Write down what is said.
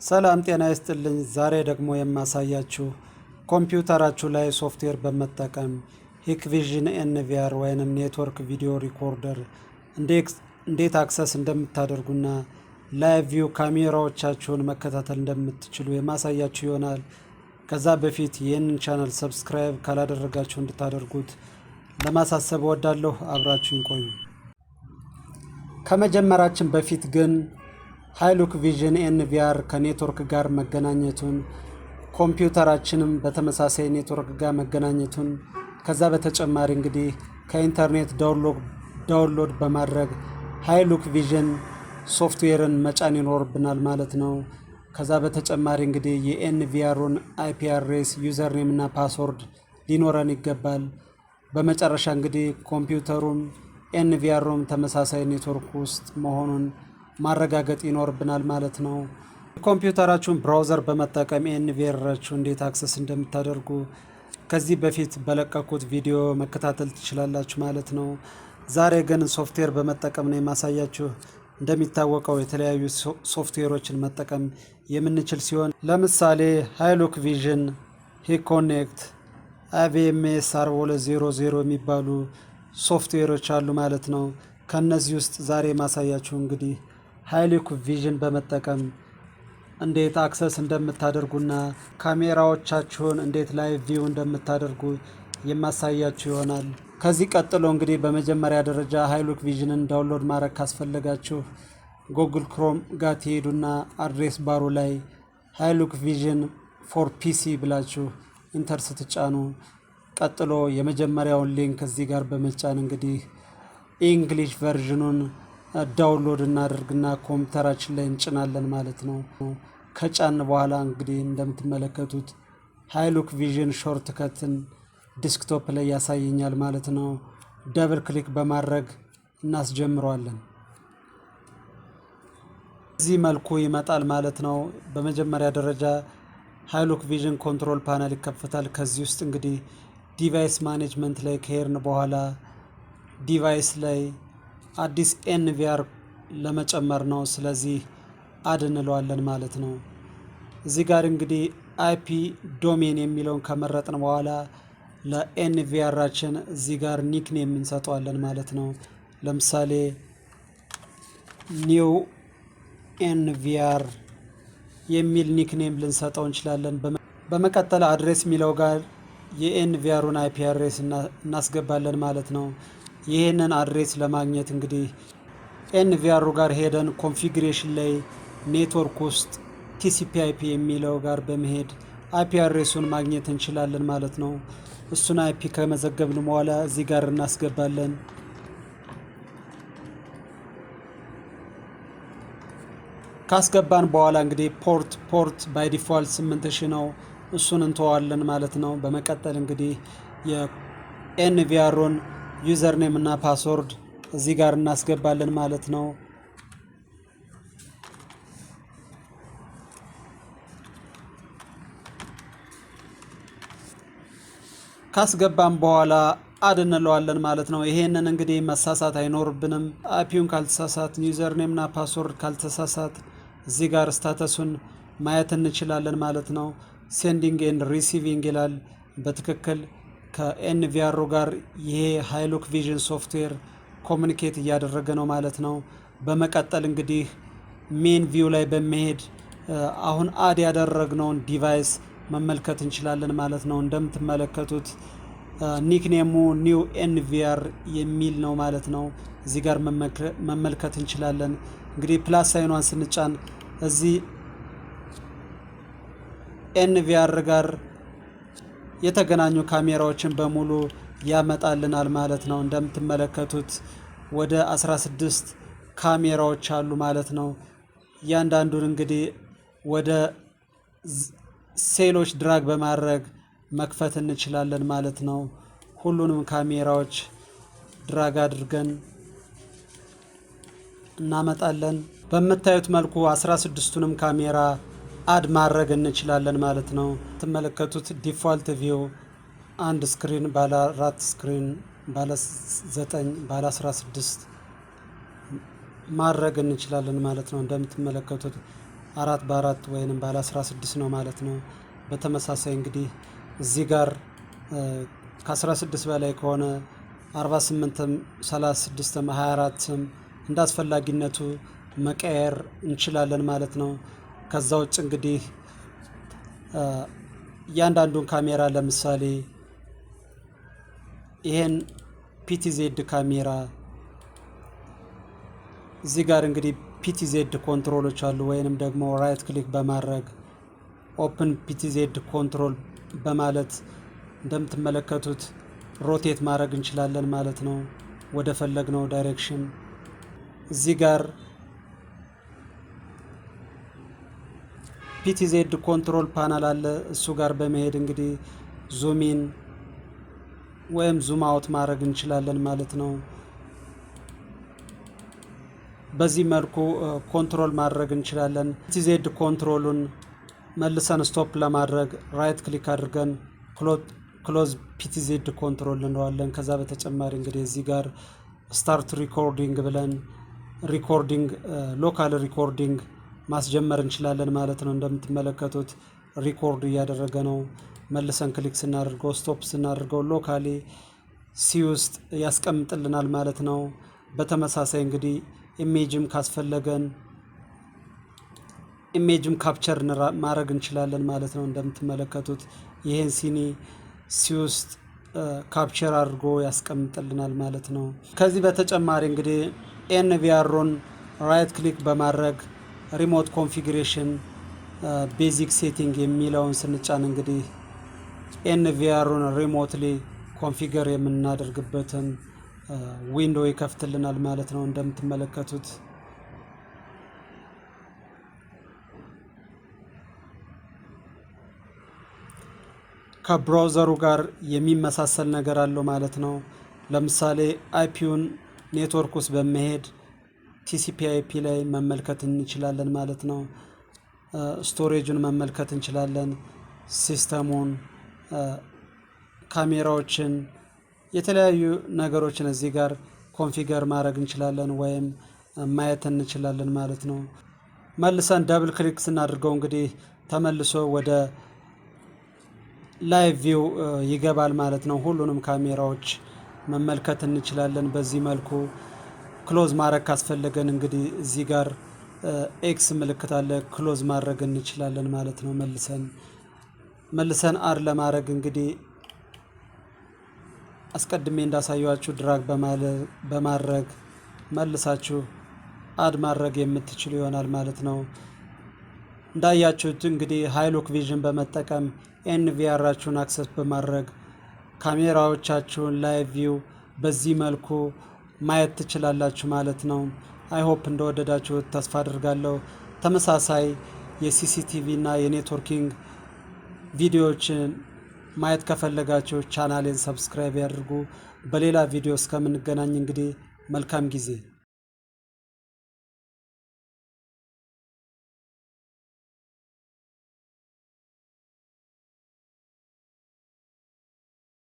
ሰላም ጤና ይስጥልኝ። ዛሬ ደግሞ የማሳያችሁ ኮምፒውተራችሁ ላይ ሶፍትዌር በመጠቀም Hikvision NVR ወይንም network video recorder እንዴት access እንደምታደርጉና live view ካሜራዎቻችሁን መከታተል እንደምትችሉ የማሳያችሁ ይሆናል። ከዛ በፊት ይህንን channel subscribe ካላደረጋችሁ እንድታደርጉት ለማሳሰብ እወዳለሁ። አብራችሁን ቆዩ። ከመጀመራችን በፊት ግን Hikvision NVR ከ network ጋር መገናኘቱን፣ ኮምፒውተራችንም በተመሳሳይ ኔትወርክ ጋር መገናኘቱን፣ ከዛ በተጨማሪ እንግዲህ ከኢንተርኔት download በማድረግ Hikvision software ን መጫን ይኖርብናል ማለት ነው። ከዛ በተጨማሪ እንግዲህ የ NVR ኡን IP address፣ username እና password ሊኖረን ይገባል። በመጨረሻ እንግዲህ ኮምፒውተሩም NVR ኡም ተመሳሳይ ኔትወርክ ውስጥ መሆኑን ማረጋገጥ ይኖርብናል ማለት ነው። ኮምፒውተራችሁን browser በመጠቀም NVR ኣችሁ እንዴት access እንደምታደርጉ ከዚህ በፊት በለቀኩት ቪዲዮ መከታተል ትችላላችሁ ማለት ነው። ዛሬ ግን ሶፍትዌር በመጠቀም ነው የማሳያችሁ። እንደሚታወቀው የተለያዩ ሶፍትዌሮችን መጠቀም የምንችል ሲሆን ለምሳሌ Hikvision፣ Hik-Connect፣ IVMS 4200 የሚባሉ ሶፍትዌሮች አሉ ማለት ነው። ከነዚህ ውስጥ ዛሬ የማሳያችሁ እንግዲህ Hikvision በመጠቀም እንዴት access እንደምታደርጉና ካሜራዎቻችሁን እንዴት live view እንደምታደርጉ የማሳያችሁ ይሆናል። ከዚህ ቀጥሎ እንግዲህ በመጀመሪያ ደረጃ Hikvision ን download ማድረግ ካስፈለጋችሁ Google Chrome ጋር ትሄዱና address bar ኡ ላይ Hikvision for PC ብላችሁ enter ስትጫኑ ቀጥሎ የመጀመሪያውን link እዚህ ጋር በመጫን እንግዲህ English version ኑን download እናደርግና ኮምፒውተራችን ላይ እንጭናለን ማለት ነው። ከጫን በኋላ እንግዲህ እንደምትመለከቱት Hikvision shortcut ን desktop ላይ ያሳየኛል ማለት ነው። Double click በማድረግ እናስጀምረዋለን። በዚህ መልኩ ይመጣል ማለት ነው። በመጀመሪያ ደረጃ Hikvision control panel ይከፈታል። ከዚህ ውስጥ እንግዲህ device management ላይ ከሄድን በኋላ device ላይ አዲስ NVR ለመጨመር ነው። ስለዚህ add እንለዋለን ማለት ነው። እዚህ ጋር እንግዲህ IP domain የሚለውን ከመረጥን በኋላ ለ NVR ኣችን እዚህ ጋር nickname እንሰጠዋለን ማለት ነው። ለምሳሌ new NVR የሚል nickname ልንሰጠው እንችላለን። በመቀጠል address የሚለው ጋር የ NVR ኡን IP address እናስገባለን ማለት ነው። ይህንን address ለማግኘት እንግዲህ NVR ኡ ጋር ሄደን configuration ላይ ኔትወርክ ውስጥ TCP/IP የሚለው ጋር በመሄድ IP address ኡን ማግኘት እንችላለን ማለት ነው። እሱን IP ከመዘገብን በኋላ እዚህ ጋር እናስገባለን። ካስገባን በኋላ እንግዲህ port by default 8000 ነው። እሱን እንተዋለን ማለት ነው። በመቀጠል እንግዲህ የ NVR ኡን username እና password እዚህ ጋር እናስገባለን ማለት ነው። ካስገባን በኋላ add እንለዋለን ማለት ነው። ይሄንን እንግዲህ መሳሳት አይኖርብንም። IP ውን ካልተሳሳት፣ username እና password ካልተሳሳት እዚህ ጋር status ኡን ማየት እንችላለን ማለት ነው። Sending and receiving ይላል። በትክክል ከ NVR ኡ ጋር ይሄ Hikvision software communicate እያደረገ ነው ማለት ነው። በመቀጠል እንግዲህ main view ላይ በመሄድ አሁን add ያደረግነውን device መመልከት እንችላለን ማለት ነው። እንደምትመለከቱት nickname ኡ new NVR የሚል ነው ማለት ነው። እዚህ ጋር መመልከት እንችላለን። እንግዲህ plus sign ኗን ስንጫን እዚህ NVR ጋር የተገናኙ ካሜራዎችን በሙሉ ያመጣልናል ማለት ነው። እንደምትመለከቱት ወደ 16 ካሜራዎች አሉ ማለት ነው። እያንዳንዱን እንግዲህ ወደ cell ኦች drag በማድረግ መክፈት እንችላለን ማለት ነው። ሁሉንም ካሜራዎች drag አድርገን እናመጣለን። በምታዩት መልኩ 16ቱንም ካሜራ add ማድረግ እንችላለን ማለት ነው። ትመለከቱት default view አንድ screen፣ ባለ አራት screen፣ ባለ 9፣ ባለ 16 ማድረግ እንችላለን ማለት ነው። እንደምትመለከቱት 4 በ4 ወይንም ባለ 16 ነው ማለት ነው። በተመሳሳይ እንግዲህ እዚህ ጋር ከ16 በላይ ከሆነ 48ም 36ም 24ም እንደ አስፈላጊነቱ መቀየር እንችላለን ማለት ነው። ከዛ ውጭ እንግዲህ እያንዳንዱን ካሜራ፣ ለምሳሌ ይሄን PTZ ካሜራ፣ እዚህ ጋር እንግዲህ PTZ control ኦች አሉ። ወይንም ደግሞ right click በማድረግ open PTZ control በማለት እንደምትመለከቱት rotate ማድረግ እንችላለን ማለት ነው ወደ ፈለግነው direction። እዚህ ጋር PTZ control panel አለ። እሱ ጋር በመሄድ እንግዲህ zoom in ወይም zoom out ማድረግ እንችላለን ማለት ነው። በዚህ መልኩ control ማድረግ እንችላለን። PTZ control ኡን መልሰን stop ለማድረግ right click አድርገን close PTZ control እንለዋለን። ከዛ በተጨማሪ እንግዲህ እዚህ ጋር start recording ብለን recording፣ local recording ማስጀመር እንችላለን ማለት ነው። እንደምትመለከቱት record እያደረገ ነው። መልሰን click ስናደርገው፣ stop ስናደርገው locally C ውስጥ ያስቀምጥልናል ማለት ነው። በተመሳሳይ እንግዲህ image ም ካስፈለገን image ም capture ማድረግ እንችላለን ማለት ነው። እንደምትመለከቱት ይህን ሲኒ C ውስጥ capture አድርጎ ያስቀምጥልናል ማለት ነው። ከዚህ በተጨማሪ እንግዲህ NVR ኡን right click በማድረግ remote configuration basic setting የሚለውን ስንጫን እንግዲህ NVR ኡን remotely configure የምናደርግበትን window ይከፍትልናል ማለት ነው። እንደምትመለከቱት ከ browser ኡ ጋር የሚመሳሰል ነገር አለው ማለት ነው። ለምሳሌ IP ውን ኔትወርክ ውስጥ በመሄድ TCP/IP ላይ መመልከት እንችላለን ማለት ነው። Storage ኡን መመልከት እንችላለን። System ኡን፣ ካሜራዎችን፣ የተለያዩ ነገሮችን እዚህ ጋር configure ማድረግ እንችላለን ወይም ማየት እንችላለን ማለት ነው። መልሰን double click ስናደርገው እንግዲህ ተመልሶ ወደ live view ይገባል ማለት ነው። ሁሉንም ካሜራዎች መመልከት እንችላለን። በዚህ መልኩ close ማድረግ ካስፈለገን እንግዲህ እዚህ ጋር X ምልክት አለ፣ close ማድረግ እንችላለን ማለት ነው። መልሰን add ለማድረግ እንግዲህ አስቀድሜ እንዳሳየኋችሁ drag በማድረግ መልሳችሁ add ማድረግ የምትችሉ ይሆናል ማለት ነው። እንዳያችሁት እንግዲህ HiLook Vision በመጠቀም NVR ኣችሁን access በማድረግ ካሜራዎቻችሁን live view በዚህ መልኩ ማየት ትችላላችሁ ማለት ነው። I hope እንደወደዳችሁት ተስፋ አድርጋለሁ። ተመሳሳይ የ CCTV እና የ networking ቪዲዮዎችን ማየት ከፈለጋችሁ ቻናሌን subscribe ያድርጉ። በሌላ ቪዲዮ እስከምንገናኝ እንግዲህ መልካም ጊዜ።